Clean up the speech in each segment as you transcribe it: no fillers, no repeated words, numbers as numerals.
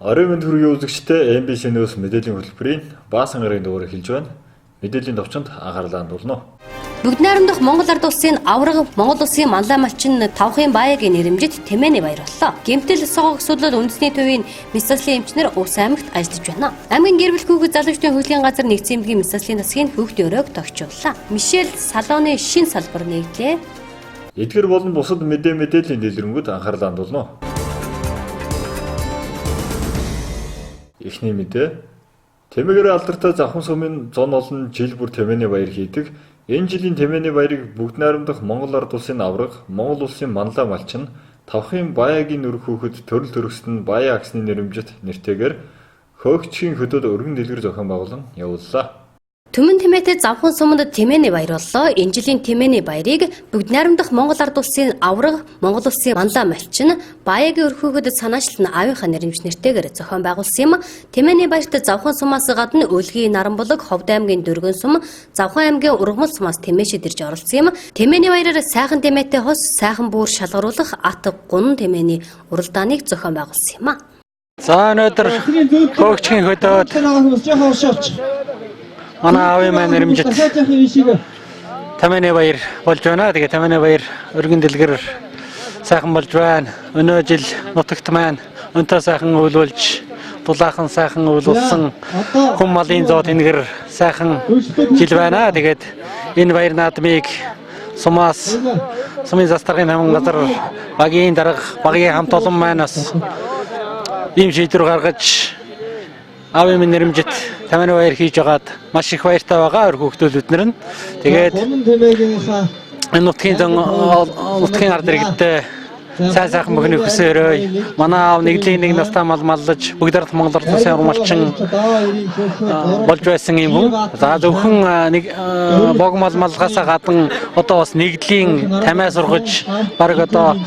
Оройн мэнд хүргэе үзэгчдээ MBC News мэдээллийн хөтөлбөрийн Баасан гарагийн дугаар эхэлж байна. Мэдээллийн товчонд анхаарлаа хандуулна уу. Бүгд найрамдах Монгол Ард Улсын аварга Монгол Улсын Манлай малчин Тавхын Баяагийн нэрэмжит Тэмээний баяр боллоо. Гэмтэл согог судлал үндэсний төвийн мэс заслын эмчнэр Увс аймагт ажиллаж байна. Аймгийн гэр бүл хүүхэд залуучдын хөгжлийн газар нэгдсэн эмнэлгийн мэс заслын засгийн хүүхдийн өрөөг тогтчууллаа. Мишель Салоны шин салбар нэгдлээ. Эдгэр болон бусад мэдээ мэдээллийн дэлгэрэнгүүд анхаарлаа хандуулна уу. Эхний мэдээ. Тэмээгээрээ алдартай Завхан сумын зон олон жил бүр тэмээний баяр хийдэг. Энэ жилийн тэмээний баярыг бүгд найрамдах Монгол Ард Улсын аварга, Монгол Улсын Манлай малчин Тавхын Баяагийн нүрэх хүүхэд төрөл төрөссөн Баяа агсны нэрэмжит нэртэйгээр хөөгчийн хөдөөд өргөн дэлгэр зохион байгуулан явууллаа. Түмэн тэмээтэй Завхан суманд Тэмээний баяр боллоо. Энэ жилийн Тэмээний баярыг бүгд найрамдах Монгол Ард Улсын аварга, Монгол Улсын Манлай малчин Баяагийн өрхөөхөд санаачлан аавынхаа нэрэмж нэртэйгээр зохион байгуулсан юм. Тэмээний баярт Завхан сумаас гадна Өлгийн Наранбулаг, Ховд аймгийн Дөргөн сум, Завхан аймгийн Ургамал сумаас тэмээшид ирж оролцсон юм. Тэмээний баяраар сайхан тэмээтэй хос, сайхан бүүр шалгаруулах ат гун тэмээний уралдааныг зохион байгуулсан юм а. За өнөөдөр хөөгчгийн хөдөөд манай аавын маань нэрэмжит Тэмээний баяр болж байна. Тэгээ Тэмээний баяр өргөн дэлгэр сайхан болж байна. Өнөө жил нутагт маань өнтөө сайхан өвлүүлж, дулаахан сайхан өвлүүлсэн хүн малын зоо тэнгэр сайхан жил байна. Тэгээд энэ баяр наадмыг сумаас сумын застаргын хаман газар багийн дарга, багийн хамт олон маань бас ийм шийдвэр гаргаж аавын минь нэрэмжит Тэмээний баяр хийж байгаад маш их баяртай байгаа өр хүүхдүүд нар нь. Тэгээд энэ нутгийн зан нутгийн ард иргэдтэй сайн сайхан бүхнийг хүсээрэй. Манай аав нэгдлийн нэг настай мал маллаж бүгд ард Монгол Ард Улсын урмалчин болж байсан юм хүн. За зөвхөн нэг бог мал малгаасаа гадна одоо бас нэгдлийн тамиа сургаж бараг одоо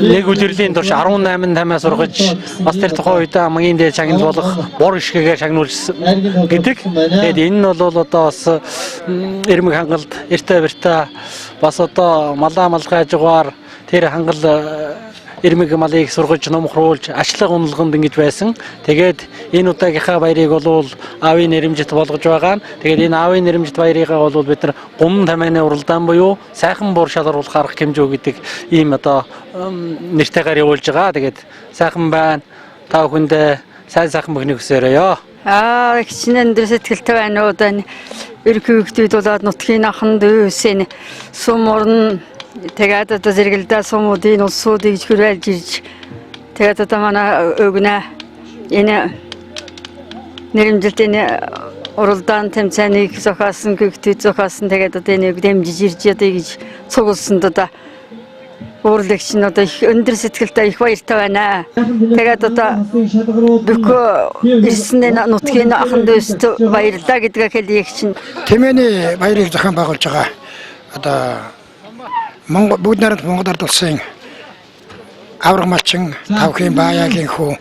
нэг үлрэлийн турш 18 тамиа сургаж бас тэр тухайн үед хамгийн дээд шагнал болох бор ишгэгээр шагнуулж гэдэг. Тэгээд энэ нь бол одоо бас эрмэг хангалд эртэ бэртэ бас одоо малаа малгай хажуугаар тэр хангал эрмэг малыг сургаж номхруулж ачлаг уналганд ингэж байсан. Тэгээд энэ удаагийнхаа баярыг бол аавын нэрэмжит болгож байгаа нь. Тэгээд энэ аавын нэрэмжит баярыгаа бол бид нар гун тамааны уралдаан буюу сайхан буур шалгаруулах арга хэмжээ гэдэг ийм одоо нэртэйгээр явуулж байгаа. Тэгээд сайхан байна. Та бүхэндээ сайн сайхан бүхнийг хүсээрэй. Аа хичнээн өндөр сэтгэлтэй байна уу да. Эрх хүүхдүүд болоод нутгийн аханд өөсөн сум орн тэгээд одоо зэрэгэлдээ сумуудын улсуудыг хүрээлж ирж тэгээд одоо манай өгнө энэ нэрэмжилт энэ уралдаан тэмцээнийг зохиосон хүүхдүүд зохиосон тэгээд одоо энийг дэмжиж ирж одоо гэж цугласан одоо уурлэгч нь одоо их өндөр сэтгэлтэй их баяртай байна. Тэгээд одоо бүх ирсэн энэ нутгийн аханд өст баярлалаа гэдгээ хэлье чинь. Тэмээний баярыг зохион байгуулж байгаа одоо Монгол бүгд найрамдах Монгол Ард Улсын аварга малчин Тавхын Баяагийн хүү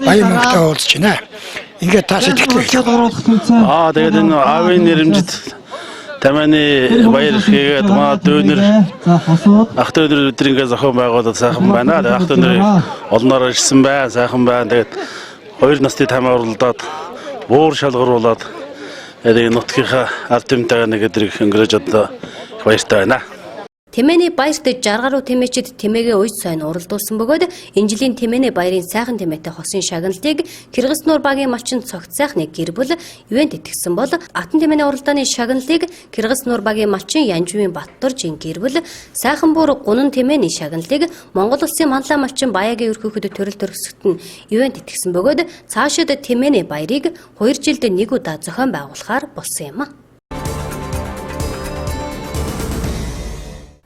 баян мөнгөтэй уулзж байна. Ингээд та сэтгэлтэй хэлэх. Аа тэгээд энэ аавын нэрэмжит Тэмээний баяр хийгээд манай дүүнер ах дүүнер өдөр ингээд зохион байгуулаад сайхан байна. Тэгээд ах дүүнер олноор ирсэн байна, сайхан байна. Тэгээд хоёр насны тамаа уралдаад буур шалгаруулад тэгээд нутгийнхаа ард түмтэйгээ нэг өдрийг өнгөрөөж одоо их баяртай байна. Тэмээний баярт 60 гаруй тэмээчид тэмээгээ уйж сайн уралдуулсан бөгөөд энэ жилийн Тэмээний баярын сайхан тэмээтэй хосын шагналыг Кыргыз нуур багийн малчин цогц сайхны гэр бүл ивент итгэсэн бол Атан тэмээний уралдааны шагналыг Кыргыз нуур багийн малчин Янжвын Баттуржийн гэр бүл, сайхан буур гунан тэмээний шагналыг Монгол Улсын Манлай малчин Баяагийн өрхөөхөд төрөл төрөсгөт нь ивент итгэсэн бөгөөд цаашид Тэмээний баярыг 2 жилд нэг удаа зохион байгуулахаар болсон юм а.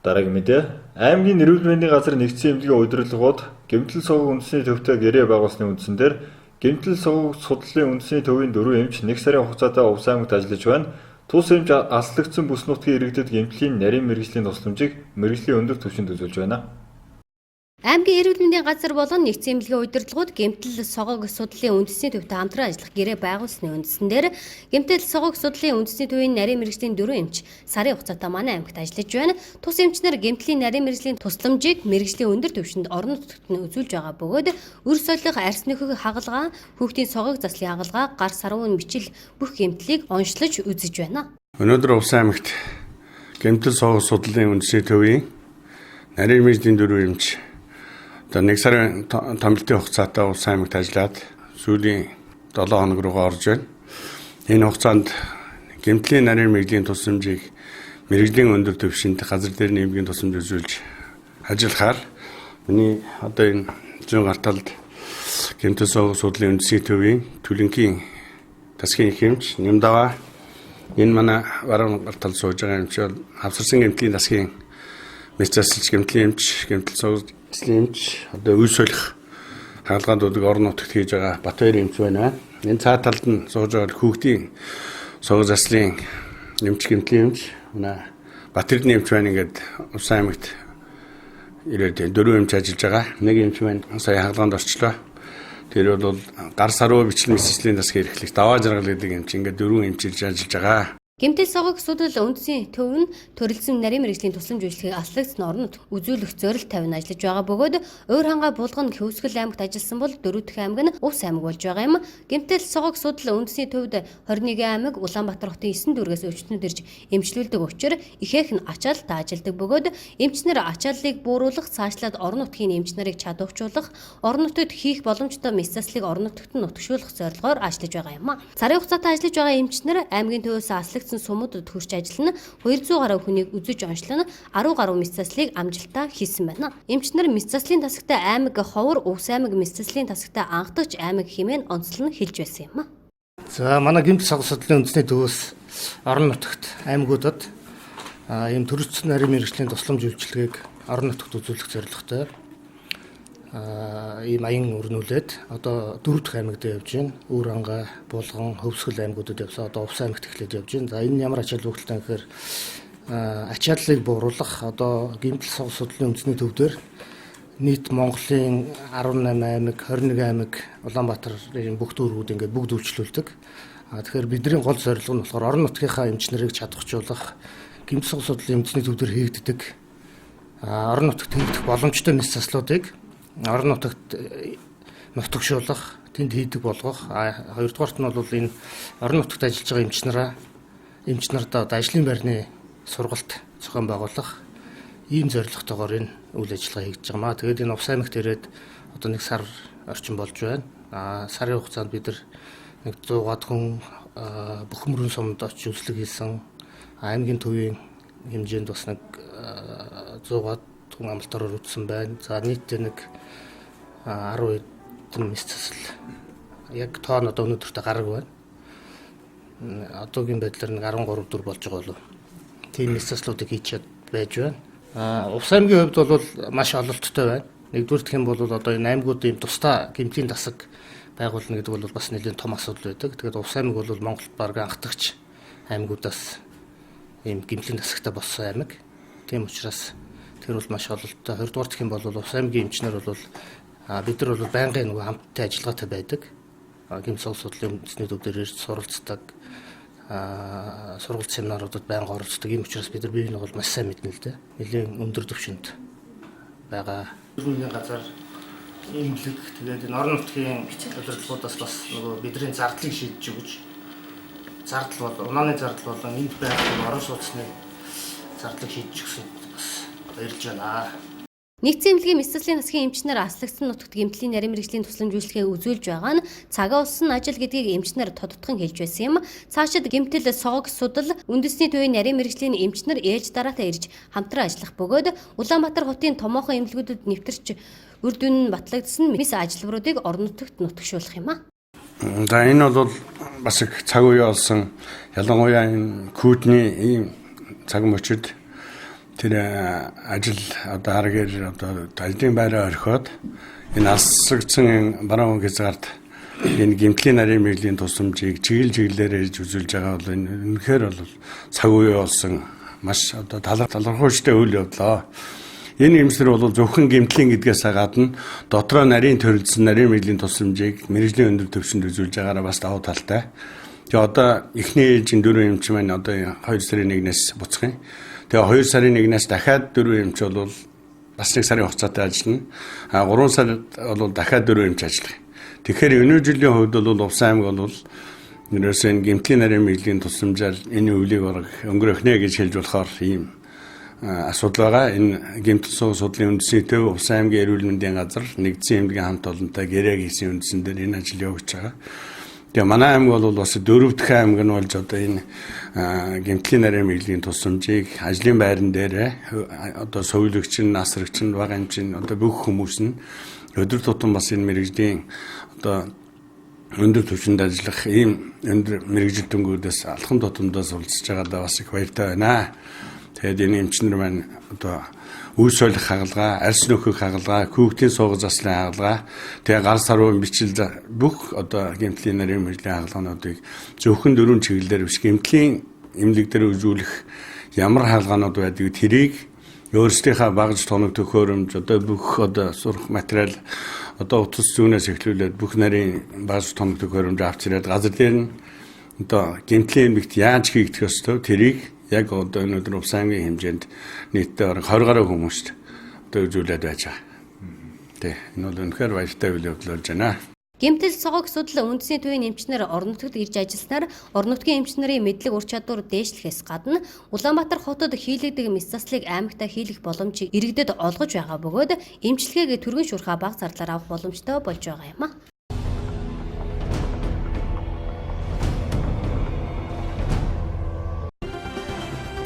Дараагийн мэдээ. Аймгийн эрүүл мэндийн газар нэгдсэн эмнэлгийн удирдлагууд гэмтэл согог үндэсний төвтэй гэрээ байгуулсны үндсэн дээр гэмтэл согог судлалын үндэсний төвийн 4 эмч 1 сарын хугацаатай Увс аймагт ажиллаж байна. Тус эмч аслагдсан бүс нутгийн иргэдэд гэмтлийн нарийн мэргэжлийн тусламжийг мэргэжлийн өндөр түвшинд үзүүлж байна. Аймгийн эрүүл мэндийн газар болон нэгдсэн эмнэлгийн удирдлагууд гэмтэл согог судлалын үндэсний төвтэй хамтран ажиллах гэрээ байгуулсны үндсэн дээр гэмтэл согог судлалын үндэсний төвийн нарийн мэргэжлийн 4 эмч сарын хугацаатай манай аймагт ажиллаж байна. Тус эмчнэр гэмтлийн нарийн мэргэжлийн тусламжийг мэргэжлийн өндөр түвшинд орон нутагт нь үзүүлж байгаа бөгөөд өр солих, арьс нөхөх хагалгаа, хүүхдийн согог заслын хагалгаа, гар сарвын бичил бүх гэмтлийг онцлож үзэж байна. Өнөөдөр Увс аймагт гэмтэл согог судлалын үндэсний төвийн нарийн мэргэжлийн 4 эмч одоо 1 сарын томилтын хугацаатай Увс аймагт ажиллаад сүүлийн 7 хоног руугаа орж байна. Энэ хугацаанд гэмтлийн нарийн мэргэжлийн тусламжийг мэргэжлийн өндөр түвшинд газар дээр нэмгийн тусламж үзүүлж ажиллахаар миний одоо энэ зүүн гар талд гэмтэл согог судлалын үндэсний төвийн төлөнхийн тасгийн их эмч Нямдава, энэ манай баруун гар талд сууж байгаа эмч бол хавсарсан гэмтлийн тасгийн мэс засалч гэмтлийн эмч, гэмтэл согог заслын эмч, одоо үйл солих хагалгаануудыг орон нутагт хийж байгаа Батбаяр эмч байна. Энэ цаа талд нь сууж байгаа хүүхдийн согог заслын эмч, гэмтлийн эмч, манай Батэрдний эмч байна. Ингээд Увс аймагт ирээд 4 эмч ажиллаж байгаа. Нэг эмч маань сая хагалгаанд орчлоо. Тэр бол гар саруу бичлэн мэс заслын тасгийн эрхлэгч Даваа Жаргал гэдэг эмч, ингээд 4 эмч ирж ажиллаж байгаа. Гэмтэл согог судал үндэсний төв нь төрөлсөн нарийн мэргэжлийн тусламж үйлчилгээг аслагдсан орон нутагт үзүүлэх зорилт тавин ажиллаж байгаа бөгөөд Уур хангай, Булган, Хөвсгөл аймагт ажилласан бол 4 дахь аймаг нь Увс аймаг болж байгаа юм. Гэмтэл согог судал үндэсний төвд 21 аймаг, Улаанбаатар хотын 9 дүүргээс өвчтөнүүд ирж эмчлүүлдэг учраа ихэнх нь ачаалттай ажилладаг бөгөөд эмчнэр ачааллыг бууруулах, цаашлаад орон нутгийн эмч нарыг чадварчуулах, орон нутагт хийх боломжтой мэс заслыг орон нутагт нь нутагшуулах зорилгоор ажиллаж байгаа юм. Сарын хугацаатай ажиллаж байгаа эмчнэр аймгийн төвөөс аслагдсан сумуудад хүрч ажиллана, 200 гаруй хүнийг үзэж онцлон 10 гаруй мэс заслыг амжилттай хийсэн байна. Эмчнэр мэс заслын тасагтай аймаг Ховор, Увс аймаг мэс заслын тасагтай анхдагч аймаг хэмээн онцлон хэлж байсан юм. За, манай гэмтэл согог судлалын үндэсний төвөөс орон нутагт аймагуудад ийм төрөлцсөн нарийн мэргэжлийн тусламж үйлчилгээг орон нутагт үзүүлэх зорилготой ийм аян өрнүүлээд одоо 4 дахь аймаг дээр явж байна. Уур хангай, Булган, Хөвсгөл аймагуудад явсан. Одоо Увс аймагт эхлээд явж байна. За, энэ ямар ач холбогдолтой гэхээр ачааллыг бууруулах, одоо гэмтэл согог судлалын үндэсний төв дээр нийт Монголын 18 аймаг, 21 аймаг, Улаанбаатарын бүх дүүргүүд ингээд бүгд үйлчлүүлдэг. Тэгэхээр бидний гол зорилго нь болохоор орон нутгийнхаа эмч нарыг чадварчуулах, гэмтэл согог судлалын үндэсний төв дээр хийгддэг орон нутагт хийгдэх боломжтой мэс заслуудыг орон нутагт нутагшуулах, тэнд хийдэг болгох. Хоёрдугаарт нь бол энэ орон нутагт ажиллаж байгаа эмч нардаа одоо ажлын байрны сургалт зохион байгуулах ийм зорилготойгоор энэ үйл ажиллагаа хийж байгаа маа. Тэгээд энэ Увс аймагт ирээд одоо 1 сар орчим болж байна. Сарын хугацаанд бид нар нэг 100-аад хүн Бөхмөрөн сумд очиж үзлэг хийсэн. Аймгийн төвийн хэмжээнд бас нэг 100-аад хүн амлалтаар өрөвдсөн байна. За, нийтдээ нэг 10 хэдэн мэс засал. Яг тоон одоо өнөөдөртөө гараг байна. Одоогийн байдлаар нэг 13 дүр болж байгаа болов. Тийм мэс заслуудыг хийж байж байна. Увс аймгийн хувьд бол маш ололттой байна. Нэгдүгээр гэх юм бол одоо энэ аймагууд ийм тусдаа гэмтлийн тасаг байгуулна гэдэг бол бас нэлээд том асуудал байдаг. Тэгээд Увс аймаг бол Монголд баг анхдагч аймагуудаас ийм гэмтлийн тасагтай болсон аймаг. Тийм учраас тэр бол маш ололттой. Хоёрдугаар гэх юм бол Увс аймгийн эмчнэр бол бид нар бол байнгын нөгөө хамттай ажиллагаатай байдаг. Гэмт согог судлалын үндэсний төв дээр ирж суралцдаг, сургалт семинаруудад байнга оролцдог. Ийм учраас бид нар бие биенийг бол маш сайн мэднэ л дээ. Нэлээд өндөр түвшинд байгаа. Эрүүл газар, эмнэлэг, тэгээд энэ орон нутгийн удирдлагуудаас бас нөгөө бидний зардлыг шийдэж өгөж, зардал бол унааны зардал болон энд байх орон сууцны зардлыг шийдэж өгсөн бас баярлж байна. Нэгдсэн эмнэлгийн мэс заслын засгийн эмчнэр аслагдсан нутагт гэмтлийн нарийн мэргэжлийн тусламж үйлчилгээг үзүүлж байгаа нь цагаа улсан ажил гэдгийг эмчнэр тодотхон хэлж байсан юм. Цаашид гэмтэл согог судал үндэсний төвийн нарийн мэргэжлийн эмчнэр ээлж дараатай ирж хамтран ажиллах бөгөөд Улаанбаатар хотын томоохон эмнэлгүүдэд нэвтэрч үр дүн нь батлагдсан мэс ажилбаруудыг орон нутагт нутагшуулах юм а. За, энэ бол бас их цаг үе олсон. Ялангуяа энэ күүдний ийм цаг мөчид тэр ажил одоо харгаар одоо ажлын байраа орхиод энэ алсагдсан баруун хязгаарт энэ гэмтлийн нарийн мэргэжлийн тусламжийг чиглэл чиглэлээр ирж үзүүлж байгаа бол энэ үнэхээр бол цаг үе болсон маш одоо талархууштай үйл явдлаа. Энэ эмчнэр бол зөвхөн гэмтлийн гэдгээс гадна дотроо нарийн төрөлдсөн нарийн мэргэжлийн тусламжийг мэргэжлийн өндөр түвшинд үзүүлж байгаараа бас давуу талтай. Тэгээ одоо эхний ээлжийн 4 эмч маань одоо 2 сарын 1-ээс буцах юм. Тэгээ 2 сарын 1-ээс дахиад 4 эмч бол бас 1 сарын хугацаатай ажиллана. А 3 сард бол дахиад 4 эмч ажиллах. Тэгэхээр өнөө жилийн хувьд бол Увс аймаг бол ерөөсөө энэ гэмтлийн нарийн мэргэжлийн тусламжаар энэ өвлийг өнгөрөх нэ гэж хэлж болохоор ийм асуудал байгаа. Энэ гэмтэл суу судлалын үндэсний төв, Увс аймгийн эрүүл мэндийн газар, нэгдсэн эмнэлгийн хамт олонтой гэрээг хийсэн үндсэн дээр энэ ажил явагдаж байгаа. Тэгээ манай аймаг бол бас дөрөв дэх аймаг нь болж одоо энэ гэмтлийн нарийн мэргэжлийн тусламжийг ажлын байран дээр одоо сувилагч нь, насрагч нь, бага эмч нь одоо бүх хүмүүс нь өдөр тутам бас энэ мэргэжлийн одоо өндөр түвшинд ажиллах ийм өндөр мэргэжилтэнгүүдээс алхам тутамдаа суралцж байгаадаа бас их баяртай байна. Тэгээд энэ эмчнэр маань одоо үе солих хагалгаа, арьс нөхөх хагалгаа, хүүхдийн суугаж заслын хагалгаа, тэгээ гар сарвын бичил бүх одоо гэмтлийн нарийн мэргэжлийн хагалгаануудыг зөвхөн дөрвөн чиглэлээр биш гэмтлийн эмнэлэг дээр үзүүлэх ямар хагалгаанууд байдгийг тэрийг өөрсдийнхээ багаж тоног төхөөрөмж одоо бүх одоо сурах материал одоо утас зүүнээс эхлүүлээд бүх нарийн багаж тоног төхөөрөмж авч ирээд газар дээр нь одоо гэмтлийн эмнэлэгт яаж хийгдэх ёстой тэрийг яг одоо өнөөдөр Увс аймгийн хэмжээнд нийтдээ бараг 20 гаруй хүмүүст одоо үзүүлээд байж байгаа. Тэ энэ бол үнэхээр баяртай үйл явдал болж байна. Гэмтэл согог судлал үндэсний төвийн эмчнэр орон нутагт ирж ажилласнаар орон нутгийн эмч нарын мэдлэг ур чадвар дээшлэхээс гадна Улаанбаатар хотод хийлэгдэг мэс заслыг аймагтаа хийлгэх боломжийг иргэдэд олгож байгаа бөгөөд эмчилгээг түргэн шуурхай бага зарлаар авах боломжтой болж байгаа юм а.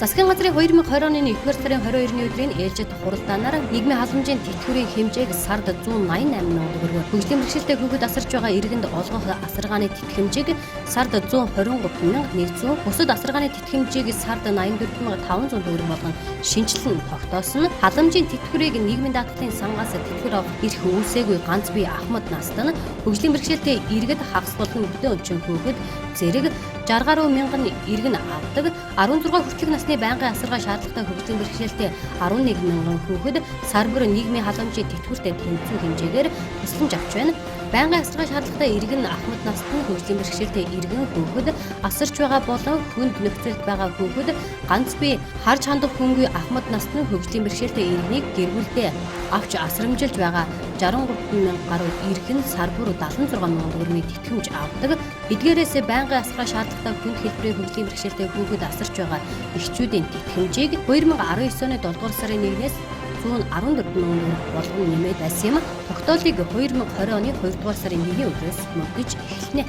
Засгийн газрын 2020 оны 1-р сарын 22-ны өдрийн ээлжит хуралдаанаар нийгмийн халамжийн тэтгэврийн хэмжээг сард 188 мянган төгрөгөөр, хөгжлийн бэрхшээлтэй хүүхэд асарч байгаа иргэнд олгох асаргааны тэтгэмжийг сард 123 100, бусад асаргааны тэтгэмжийг сард 84 500 төгрөг болгон шинэчлэн тогтоосон. Халамжийн тэтгэврийг нийгмийн даатгалын сангаас тэтгэвэр авах эрх үүсээгүй ганц бие ахмад наст нь хөгжлийн бэрхшээлтэй иргэд хагас болон өдөө өнчин хүүхэд зэрэг 60 гаруй мянган иргэн авдаг. 16 хүртэлх насны байнгын асаргаа шаардлагатай хөгжлийн бэрхшээлтэй 11 мянган хүүхэд сар бүр нийгмийн халамжийн тэтгэвртэй тэнцвэн хэмжээгээр тусламж авч байна. Байнгын асаргаа шаардлагатай иргэн ахмад наст нь хөгжлийн бэрхшээлтэй иргэн хүүхэд асарч байгаа болон хүнд нөхцөлд байгаа хүүхэд ганц бие харж хандах хүнгүй ахмад наст нь хөгжлийн бэрхшээлтэй иргэнийг гэр бүлдээ авч асрамжилж байгаа 63 мянга гаруй иргэн сар бүр 76 мянган төгрөгийн тэтгэмж авдаг. Эдгээрээс байнгын асаргаа шаардлагатай хүнд хэлбэрийн хөгжлийн бэрхшээлтэй хүүхэд асарч байгаа эхчүүдийн тэтгэмжийг 2019 оны 7 дугаар сарын 1-ээс 114 мянган төгрөг болгон нэмээд байсан юм. Тогтоолыг 2020 оны 2 дугаар сарын 1-ийн өдрөөс мөрдөж эхэлнэ.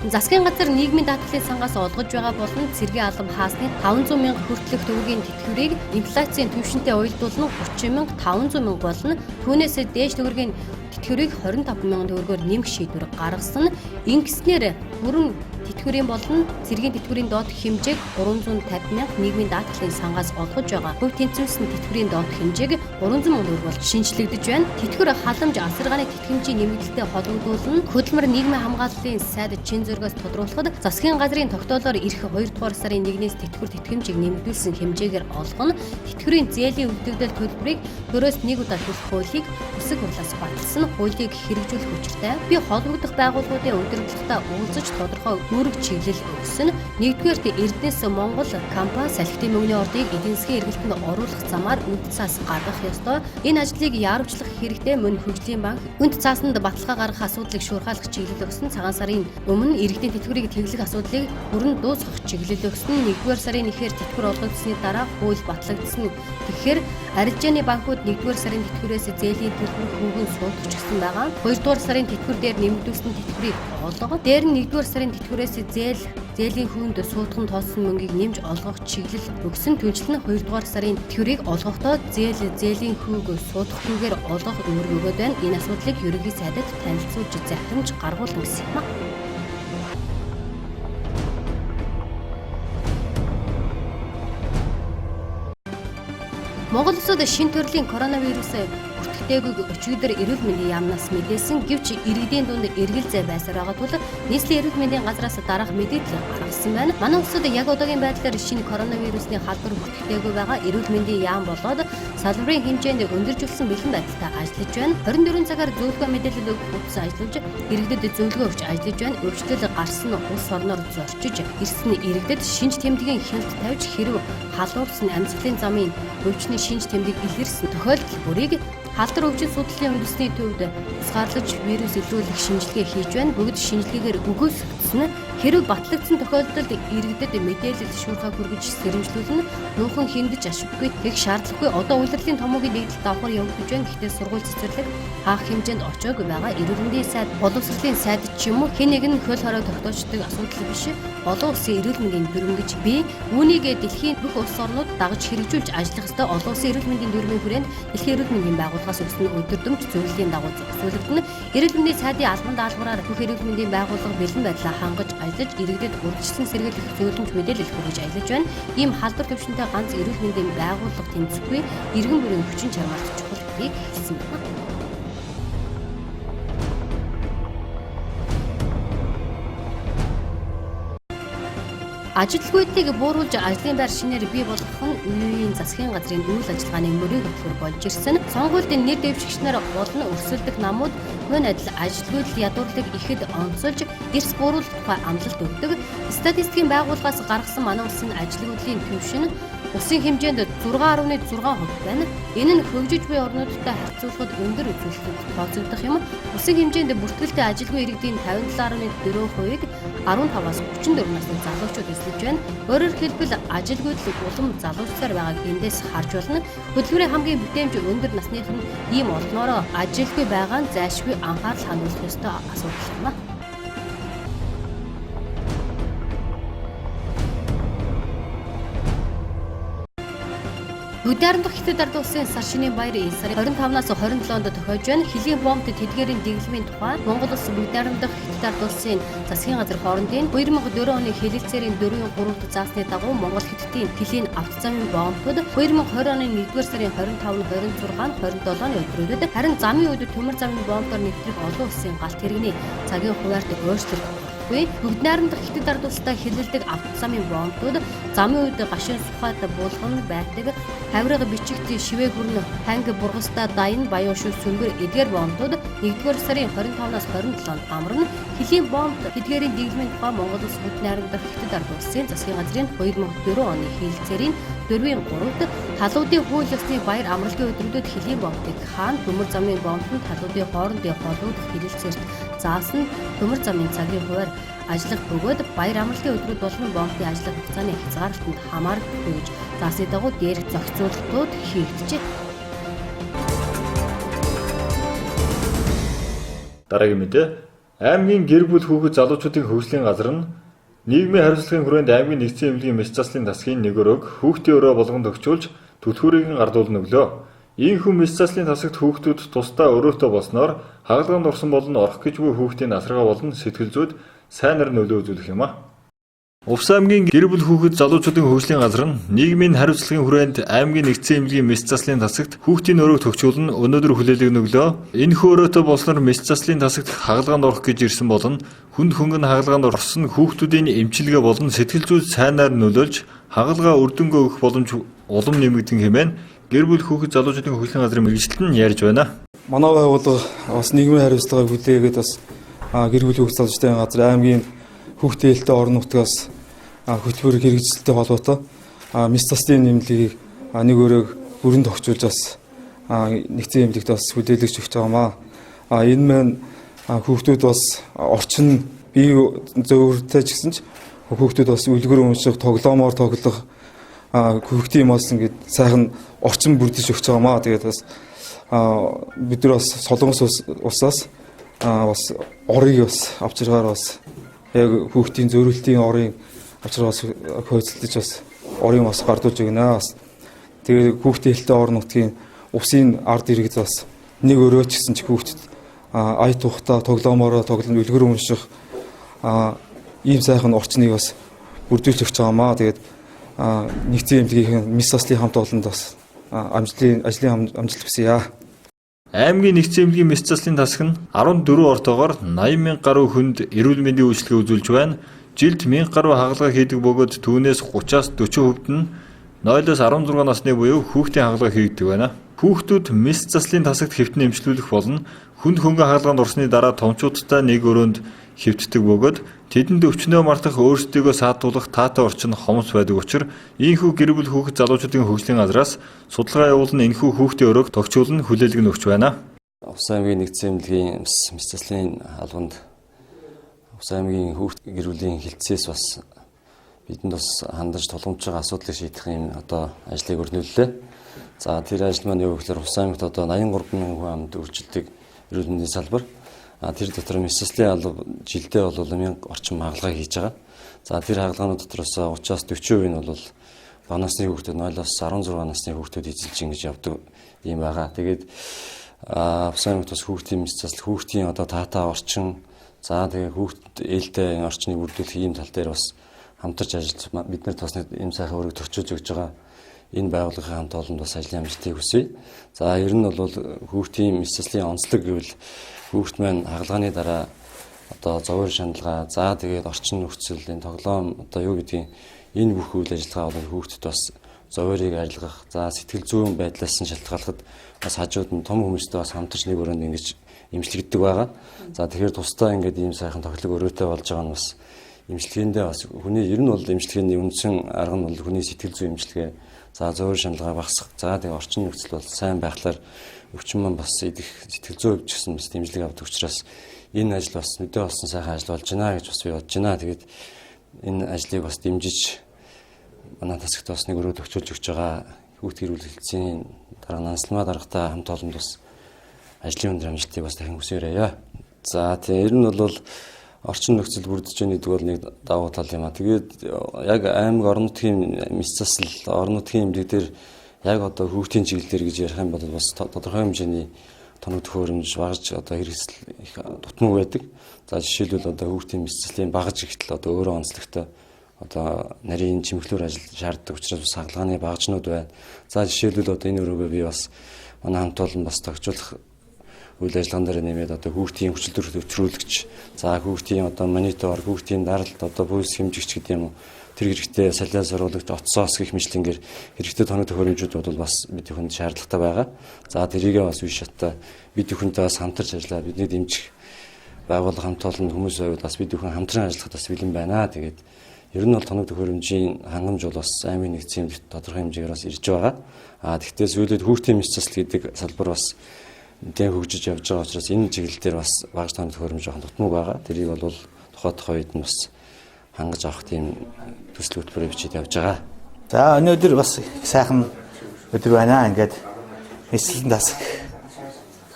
Засгийн газар нийгмийн даатгалын сангаас олгож байгаа болон цэргийн алба хаасны 500 мянга хүртэлх төгрөгийн тэтгэврийг инфляцийн түвшинтэй уялдуулан 30 мянга 500 мянга болно. Түүнээс дээш төгрөгийн тэтгэврийг 25 мянган төгрөгөөр нэмэх шийдвэр гаргасан. Ингэснээр бүрэн тэтгэврийн болон цэргийн тэтгэврийн доод хэмжээг 350 мянга нийгмийн даатгалын сангаас олгож байгаа. Хувь тэнцвэрсэн тэтгэврийн доод хэмжээг 300 мянган төгрөг болж шинэчлэгдэж байна. Тэтгэвэр халамж асаргааны тэтгэмжийн нэмэгдэлтэй холбогдуулна. Хөдөлмөр нийгмийн хамгааллын сайд чин зөргөөс тодруулахад засгийн газрын тогтоолоор ирэх 2 дугаар сарын 1-ээс тэтгэвэр тэтгэмжийг нэмэгдүүлсэн хэмжээгээр олгоно. Тэтгэврийн зээлийн үлдэгдэл төлбөрийг төрөөс нэг удаа төлөх хуулийг үсэг хурлаас баталсан. Хуулийг хэрэгжүүлэх учиртай би холбогдох байгууллагуудын удирдлагатай уулзаж тодорхой үүрэг чиглэл өгсөн. Нэгдүгээрт Эрдэнэс Монгол компани салхитын мөнгөний ордыг эдийн засгийн эргэлтэнд оруулах замаар үнд цаас гаргах ёстой. Энэ ажлыг яарвчлах хэрэгтэй. Мөн хөгжлийн банк үнд цаасанд баталгаа гаргах асуудлыг шуурхайлах чиглэл өгсөн. Цагаан сарын өмнө иргэдийн тэтгэврийг тэглэх асуудлыг бүрэн дуусгах чиглэл өгсөн. 1-р сарын 1-ээр тэтгэвэр олгогдсны дараа хууль батлагдсан. Тэгэхээр арилжааны банкуд 1-р сарын тэтгэврээс зээлийн төлбөр хүүгэн суудагчсан байгаа. 2-р сарын тэтгэвэр дээр нэмэгдүүлсэн тэтгэврийг олго. Дээр нь 1-р сарын тэтгэврээс зээлийн хүүнд суудхан тооцсон мөнгийг нэмж олгох чиглэл өгсөн. Түншлэн 2-р сарын тэтгэврийг олгохдоо зээлийн хүүг суудахгүйгээр олгох үүрэг өгөөд байна. Энэ асуудлыг ерөнхий сайдад танилцуулж захирамж гаргуулна гэсэн юм. Монгол улсад шинэ төрлийн коронавирус бүртгэгтэйгүйг өчигдөр эрүүл мэндийн яамнаас мэдээсэн. Гэвч иргэдийн дунд эргэлзээ байсаар байгаа тул нийслэлийн эрүүл мэндийн газраас дараах мэдээлэл гаргасан байна. Манай улсад яг одоогийн байдлаар шинэ коронавирусны халдвар бүртгэгтэйгүй байгаа. Эрүүл мэндийн яам болоод салбарын хэмжээнд өндөржүүлсэн бэлэн байдалтай ажиллаж байна. 24 цагаар зөвлөгөө мэдээлэл өгөх утас ажиллаж, иргэдэд зөвлөгөө өгч ажиллаж байна. Өвчлөл гарсан улс орноор зорчиж ирсэн иргэдэд шинж тэмдгийн хяналт тавьж хэрв халуурсан амьсгалын замын өвчний шинж тэмдэг илэрсэн тохиолдол бүрийг халдвар өвчин судлалын үндэсний төвд тусгаарлаж вирус илрүүлэх шинжилгээ хийж байна. Бүгд шинжилгээгээр үгүйсгэгдсэн нь хэрв батлагдсан тохиолдолд иргэдэд мэдээлэл шуурхай хүргэж сэрэмжлүүлнэ. Нуухан хиндэж ашиггүй тех шаардлагагүй. Одоо улирлын томоогийн нэгдэл давхар явагдаж байна. Гэхдээ сургууль цэцэрлэг хаах хэмжээнд очоогүй байгаа. Эрүүл мэндийн сайд, боловсролын сайд ч юм уу хэн нэгэн хөл хорой тогтоочдөг асуудал биш. Олон улсын эрүүл мэндийн дүрэм гэж бий. Үүнийг дэлхийн бүх улс орнууд дагаж хэрэгжүүлж ажиллах ёстой. Олон улсын эрүүл мэндийн дүрмийн хүрээнд дэлхийн эрүүл мэндийн байгууллагаас өгсөн өдөрдмж зөвлөлийн дагуу зохицуулагдана. Эрүүл мэндийн сайдын албан даалгавраар бүх эрүүл мэндийн байгууллага бэлэн байдлаа хангаж ажиллаж, иргэдэд урьдчилан сэргийлэх зөвлөмж мэдээлэл хүргэж ажиллаж байна. Ийм халдвар түвшинтэй ганц эрүүл мэндийн байгууллага тэнцэхгүй иргэн бүрийн хүчин чармайлт чухал гэдгийг хэлсэн байна. Ажилгүйдлийг бууруулж ажлын байр шинээр бий болгох нь үе үеийн засгийн газрын үйл ажиллагааны мөрийн хөтөлбөр болж ирсэн. Сонгуульд нэр дэвшигч нар болон өрсөлдөх намууд мөн адил ажилгүйдэл ядуурлыг ихэд онцолж эрс бууруулах тухай амлалт өгдөг. Статистикийн байгууллагаас гаргасан манай улсын ажилгүйдлийн түвшин улсын хэмжээнд 6.6% байна. Энэ нь хөгжиж буй орнуудтай харьцуулахад өндөр үзүүлэлтэд тооцогдох юм. Улсын хэмжээнд бүртгэлтэй ажилгүй иргэдийн 57.4%-ийг 15-аас 34 насны залуучууд эзлэж байна. Өөрөөр хэлбэл ажилгүйдэл улам залуучсаар байгааг эндээс харж болно. Хөдөлмөрийн хамгийн бүтээмж өндөр насных нь ийм олноороо ажилгүй байгаа нь зайлшгүй анхаарал хандуулах ёстой асуудал юм а. Нүдэрэн дахь Хятад ард улсын сар шинийн баяр энэ сарын 25-наас 27-нд тохиож байна. Хөлийн бомб тэдгээрийн дэглэмийн тухай Монгол улс Нүдэрэн дахь Хятад ард улсын засгийн газар хоорондын 2004 оны хэлэлцээрийн 4-3-т заасны дагуу Монгол Хятадын хөлийн автозамын бомбууд 2020 оны 1-р сарын 25, 26, 27-ны өдрүүдэд харин замын үед төмөр замын бомбоор нэвтрэх олон улсын галт тэрэгний цагийн хуваарьт өөрчлөлт Бүгд найрамдах Хятад ард улстай хэрлэлдэг автозамын бомбууд замын үед гашуун сухад булган байдаг хаврага бичигт шивээ гүрэн ханги бургастай даян баян шү сүмбэр эдгээр бомбууд 1-р сарын 25-наас 27-нд амарна. Хөлийн бомб тэдгээрийн дэглэмийн тухай Монгол улс бүгд найрамдах Хятад ард улсын засгийн газрын 2004 оны хэлэлцээрийн 4-3-т талуудын хууль ёсны баяр амралтын өдрүүдэд хөлийн бомбыг хаан төмөр замын бомб нь талуудын хоорондын холбогдох хэлэлцээрт заасан төмөр замын цагийн хуваар ажиллах бөгөөд баяр амралтын өдрүүд болон бомбын ажиллах хугацааны хязгаарлалтанд хамаарахгүй гэж заасны дагуу дээрх зохицуултууд хийгджээ. Дараагийн мэдээ. Аймгийн гэр бүл хүүхэд залуучуудын хөгжлийн газар нь нийгмийн хариуцлагын хүрээнд аймгийн нэгдсэн эмнэлгийн мэс заслын тасгийн нэг өрөөг хүүхдийн өрөө болгон тохижуулж түлхүүрийг нь гардуулна өглөө. Ийхүү мэс заслын тасагт хүүхдүүд тусдаа өрөөтэй болсноор хагалгаанд орсон болон орох гэж буй хүүхдийн асаргаа болон сэтгэл зүйд сайнаар нөлөө үзүүлэх юм а. Увс аймгийн гэр бүл хүүхэд залуучуудын хөгжлийн газар нь нийгмийн хариуцлагын хүрээнд аймгийн нэгдсэн эмнэлгийн мэс заслын тасагт хүүхдийн өрөөг тохижуулан өнөөдөр хүлээлгэнэ өглөө. Энэхүү өрөөтэй болсноор мэс заслын тасагт хагалгаанд орох гэж ирсэн болон хүнд хөнгөн хагалгаанд орсон хүүхдүүдийн эмчилгээ болон сэтгэл зүйд сайнаар нөлөөлж хагалгаа үр дүнгээ өгөх боломж улам нэмэгдэн хэмээн гэр бүл хүүхэд залуучуудын хөгжлийн газрын мэргэжилтэн нь ярьж байна. Манай байгууллага бас нийгмийн хариуцлагыг хүлээгээд бас гэр бүл хүүхэд залуучдын газар аймгийн хүүхдийн ээлтэй орон нутгаас хөтөлбөр хэрэгжилттэй холбоотой мэс заслын нэмлэгийг нэг өрөөг бүрэн тохижуулж бас нэгдсэн эмнэлэгт бас хүлээлгэж өгч байгаамаа. Энэ маань хүүхдүүд бас орчин бие зөөвөртэй ч гэсэн ч хүүхдүүд бас үлгэр унших, тоглоомоор тоглох хүүхдийн юм бас ингээд сайхан орчин бүрдэж өгч байгаамаа. Тэгээд бас бид нар бас Солонгос улсаас бас орыг бас авчиргаар бас яг хүүхдийн зөөрөлтийн орын авчиргаас хөөцөлдөж бас орын бас гардуулж өгнө. Бас тэгээ хүүхдийн хэлтэй орон нутгийн усын ард иргэд бас нэг өрөө ч гэсэн ч хүүхдэд ая тухтай тоглоомороо тоглон үлгэр унших ийм сайхан орчныг бас бүрдүүлж өгч байгаамаа. Тэгээд нэгдсэн эмнэлгийн мэс заслын хамт олонд бас ажлын амжилт хүсье. Аймгийн нэгдсэн эмнэлгийн мэс заслын тасаг нь 14 ортоогоор 80 мянга гаруй хүнд эрүүл мэндийн үйлчилгээ үзүүлж байна. Жилд 1000 гаруй хагалгаа хийдэг бөгөөд түүнээс 30-аас 40% нь 0-оос 16 насны буюу хүүхдийн хагалгаа хийгддэг байна. Хүүхдүүд мэс заслын тасагт хэвтэн эмчлүүлэх болно. Хүнд хөнгөн хагалгаанд орсны дараа томчуудтай нэг өрөөнд хэвтдэг бөгөөд тэдэнд өвчнөө мартах, өөрсдийгөө саатуулах таатай орчин хомс байдаг учир ийнхүү гэр бүл хүүхэд залуучуудын хөгжлийн газраас судалгаа явуулан энэхүү хүүхдийн өрөөг тохижуулан хүлээлэг нь өгч байна. Увс аймгийн нэгдсэн эмнэлгийн мэс заслын албанд Увс аймгийн хүүхд гэр бүлийн хилцээс бас бидэнд бас хандаж тулгамдж байгаа асуудлыг шийдэх юм одоо ажлыг өрнүүллээ. За тэр ажил маань юу гэхээр Увс аймагт одоо 83 мянган хүн амд үржилдэг эрүүл мэндийн салбар. Тэр дотор мэс заслын алба жилдээ бол 1000 орчим хагалгаа хийж байгаа. За тэр хагалгаанууд дотроос 30-аас 40% нь бол бага насны хүүхдүүд, 0-оос 16 насны хүүхдүүд эзэлж ингэж явдаг юм байгаа. Тэгээд Увс аймагт бас хүүхдийн мэс засал, хүүхдийн одоо таатай орчин, за тэгээ хүүхд ээлтэй орчныг бүрдүүлэх ийм тал дээр бас хамтарч ажиллаж бид нарт бас нэг ийм сайхан өрөг тохижуулж өгч байгаа энэ байгууллагын хамт олонд бас ажлын амжилтыг хүсье. За ер нь бол хүүхдийн мэс заслын онцлог гэвэл хүүхд маань хагалгааны дараа одоо зовөр шаналгаа, за тэгээд орчин нөхцөл, энэ тоглоом одоо юу гэдгийг энэ бүх үйл ажиллагаа бол хүүхдэд бас зовёрыг арилгах, за сэтгэл зүйн байдлаас нь шалтгааллахад бас хажууд нь том хүмүүстэй бас хамтарч нэг өрөөнд ингэж эмчлэгддэг байгаа. За тэгэхээр тусдаа ингээд ийм сайхан тохиолог өрөөтэй болж байгаа нь бас эмчилгээндээ бас хүний ер нь бол эмчилгээний үндсэн арга нь бол хүний сэтгэл зүйн эмчилгээ, за зовөр шаналгаа багасгах, за тэгээ орчин нөхцөл бол сайн байхлаар өвчин маань бас идэх сэтгэл зүйн хувьд ч гэсэн бас дэмжлэг авдаг учраас энэ ажил бас мэдээ болсон сайхан ажил болж байна гэж бас би бодож байна. Тэгээд энэ ажлыг бас дэмжиж манай тасагт бас нэг өрөө тохижуулж өгч байгаа хүүхд гэр бүл хэлтсийн дарга Нансалмаа даргатай хамт олонд бас ажлын өндөр амжилтыг бас дахин хүсээрэй. За тийм ер нь бол орчин нөхцөл бүрдэж байгаа гэдэг бол нэг давуу тал юм а. Тэгээд яг аймаг орон нутгийн мэс засал, орон нутгийн эмнэлэг дээр яг одоо хүүхдийн чиглэл дээр гэж ярих юм бол бас тодорхой хэмжээний тоног төхөөрөмж багаж одоо хэрэгсэл их дутмаг байдаг. За жишээлбэл одоо хүүхдийн мэс заслын багаж ихтэл одоо өөрөө онцлогтой одоо нарийн чимхлүүр ажил шаарддаг учраас бас хагалгааны багажнууд байна. За жишээлбэл одоо энэ өрөөгөө би бас манай хамт олон бас тохижуулах үйл ажиллагаан дээр нэмээд одоо хүүхдийн хүчил төрөлт өчрүүлэгч, за хүүхдийн одоо монитор, хүүхдийн даралт, одоо пульс хэмжигч гэдэг юм уу, тэр хэрэгтэй салиа саруулагч, отсоос гэх мэтлэнгээр хэрэгтэй тоног төхөөрөмжүүд бол бас бид бүхэнд шаардлагатай байгаа. За тэрийгээ бас үе шаттай бид бүхэнтэй бас хамтарч ажиллаа, бидний дэмжих байгууллага хамт олон хүмүүс байвал бас бид бүхэн хамтран ажиллахад бас бэлэн байна. Тэгээд ер нь бол тоног төхөөрөмжийн хангамж бол бас аймгийн нэгдсэн тодорхой хэмжээгээр бас ирж байгаа. А тэгтээ сүүлд хүүхдийн мэс засал гэдэг салбар бас нэгэн хөгжиж явж байгаа учраас энэ чиглэл дээр бас багаж тоног төхөөрөмж жоохон дутмаг байгаа. Тэрийг бол тухай үед нь бас хангаж авах тийм төсөл хөтөлбөрөөр бичээд явж байгаа. За өнөөдөр бас их сайхан өдөр байна. Ингээд мэс заслын тасаг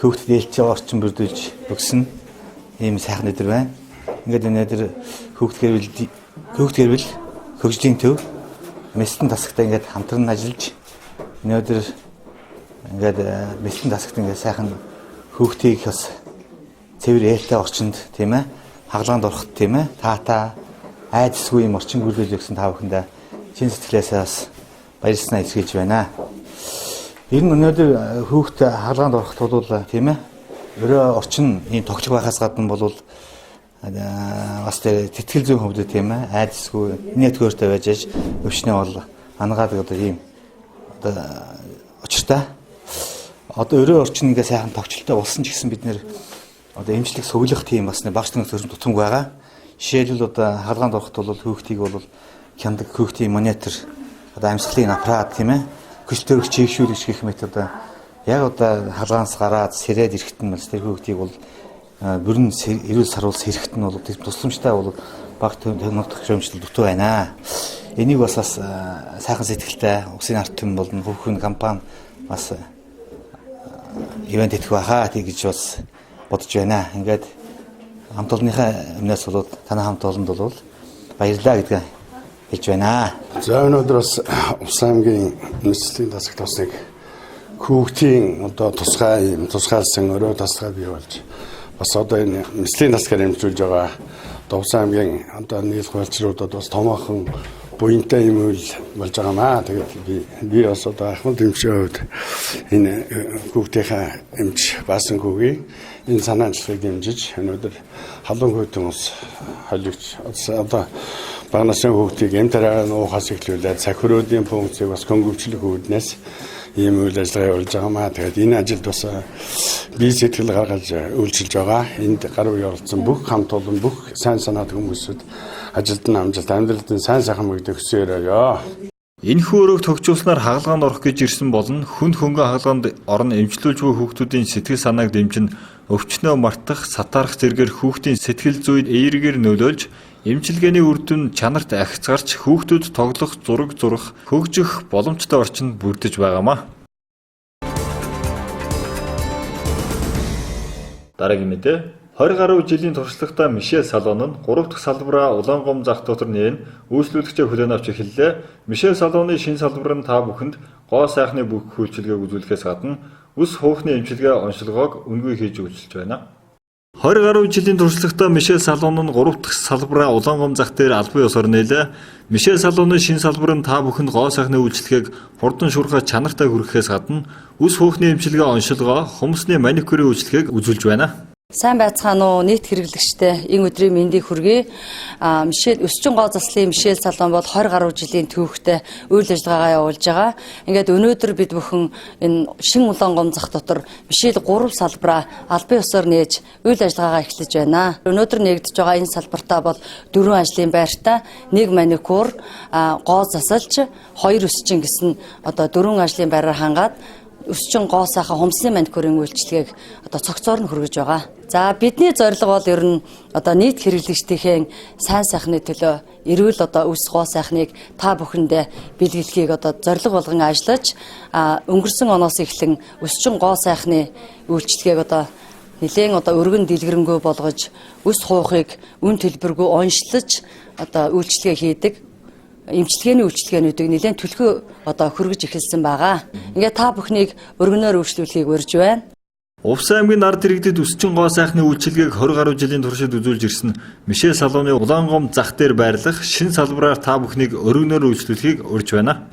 хүүхдэд ээлжтэй орчин бүрдүүлж өгсөн ийм сайхан өдөр байна. Ингээд өнөөдөр хүүхд гэр бүл хөгжлийн төв мэс заслын тасагтай ингээд хамтран ажиллаж өнөөдөр ингээд мэс заслын тасагт ингээд сайхан хүүхдийг бас цэвэр ээлтэй орчинд тийм хагалгаанд ороход тийм таатай айдасгүй юм орчин бүрдүүлж өгсөн та бүхэндээ чин сэтгэлээсээ бас баярласнаа илэрхийлж байна. Ер нь өнөөдөр хүүхд хагалгаанд ороход бол тийм өрөө орчин ийм тохиолдол байхаас гадна бол бас тэр тэтгэл зүйн хувьд тийм айдасгүй инээдгөөртэй байж аж өвчнөө бол ангаадаг одоо ийм одоо учиртай. Одоо өрөө орчин ингээ сайхан тохиолдолтой болсон ч гэсэн бид нэр одоо эмчлэг сөглөх тийм бас нэг багш тоног төхөөрөмж дутамг байгаа. Жишээлбэл одоо хагалгаанд ороход бол хүүхдийг бол хяндаг хүүхдийн монитор, одоо амьсгалын аппарат тийм хүчил төрөх чийгшүүлэгч гэх мэт одоо яг одоо хагалгаанаас гараад сэрээд ирэхэд нь бас тэр хүүхдийг бол бүрэн эрүүл саруул сэрэхэд нь бол тусламжтай бол баг тоног төхөөрөмжтэй дутуу байна. Энийг бас сайхан сэтгэлтэй усын ард түмэн болон хөвхөн компани бас ивент итгэх байхаа гэж бас бодож байна. Ингээд хамт олонныхаа өмнөөс бол танай хамт олонд бол баярлалаа гэдгээ хэлж байна. За өнөөдөр бас Увс аймгийн мэс заслын тасагт бас нэг хүүхдийн одоо тусгай юм тусгаалсан өрөө тасгай бий болж бас одоо энэ мэс заслын тасгаар эмчилж байгаа Увс аймгийн одоо нийлэх хуульчруудад бас томоохон Буянтай юм үйл болж байгаа маа. Тэгээд би бас одоо ахмад эмчийн хувьд энэ хүүхдийнхээ эмч Баасан хүүгийн энэ санаа онцлогийг дэмжиж өнөөдөр халуун хүйтэн ус холигч одоо бага насны хүүхдийг эм тариагаа уухаас эхлүүлээд сахируудын функцийг бас хөнгөвчлөх үүднээс ийм үйл ажиллагаа явуулж байгаа маа. Тэгээд энэ ажилд бас бие сэтгэл гаргаж үйлчилж байгаа. Энд гар үе оролцсон бүх хамт олон бүх сайн санаатай хүмүүсүүд ажилд нь амжилт, амьдралд нь сайн сайхан мэгдэх хүсээрэй. Энэхүү өрөөг төгжүүлснээр хагалгаанд орох гэж ирсэн болон хүнд хөнгөн хагалгаанд орон эмчлүүлж буй хүүхдүүдийн сэтгэл санааг дэмжин өвчнөө мартах, сатаарах зэргээр хүүхдийн сэтгэл зүйд эергээр нөлөөлж эмчилгээний үр дүн чанарт ахицгарч хүүхдүүд тоглох, зураг зурах, хөгжих боломжтой орчин бүрдэж байгаамаа. Дараагийн мэдээ. 20 гаруй жилийн туршлагатай Мишель Салон нь 3 дахь салбараа Улаангом зах дотор нээн үйлчлүүлэгчээ хүлээн авч эхэллээ. Мишель Салоны шинэ салбар нь та бүхэнд гоо сайхны бүх үйлчилгээг үзүүлэхээс гадна үс хөөхний эмчилгээ онцлогоог үнэгүй хийж үйлчилж байна. 20 гаруй жилийн туршлагатай Мишель Салон нь 3 дахь салбараа Улаангом зах дээр албан ёсоор нээлээ. Мишель Салоны шинэ салбар нь та бүхэнд гоо сайхны үйлчилгээг хурдан шуурхай чанартай хүргэхээс гадна үс хөөхний эмчилгээ онцлогоо, хумсны маникюрын үйлчилгээг үзүүлж байна. Сайн байцгаана уу, нийт хэрэглэгчтэй энэ өдрийн мэндийг хүргэе. Мишель өсчин гоо заслын Мишель Салон бол 20 гаруй жилийн түүхтэй үйл ажиллагаагаа явуулж байгаа. Ингээд өнөөдөр бид бүхэн энэ шин Улаангом зах дотор Мишель 3 салбараа албан ёсоор нээж үйл ажиллагаагаа эхлэж байна. Өнөөдөр нээгдэж байгаа энэ салбартаа бол 4 ажлын байртай, 1 маникюр, гоо засалч, 2 өсчин гэсэн одоо 4 ажлын байраар хангаад өсчин гоо сайхан хумсны маникюрын үйлчилгээг одоо цогцоор нь хүргэж байгаа. За бидний зорилго бол ер нь одоо нийт хэрэглэгчдийнхээ сайн сайхны төлөө эрүүл одоо өс гоо сайхныг та бүхэндээ бэлгэлэхийг одоо зорилго болгон ажиллаж өнгөрсөн оноос эхлэн өсчин гоо сайхны үйлчилгээг одоо нэлээн одоо өргөн дэлгэрэнгүй болгож өс хуухыг үн төлбөргүй онцлож одоо үйлчилгээ хийдэг эмчилгээний үйлчилгээнүүдийг нэлээн түлхүү одоо хөргөж эхэлсэн байгаа. Ингээд та бүхнийг өргөнөөр үйлчлүүлэхийг урьж байна. Увс аймгийн ард иргэдэд өсчин гоо сайхны үйлчилгээг 20 гаруй жилийн туршид үзүүлж ирсэн Мишель Салоны Улаангом зах дээр байрлах шинэ салбараар та бүхнийг өргөнөөр үйлчлүүлэхийг урьж байна.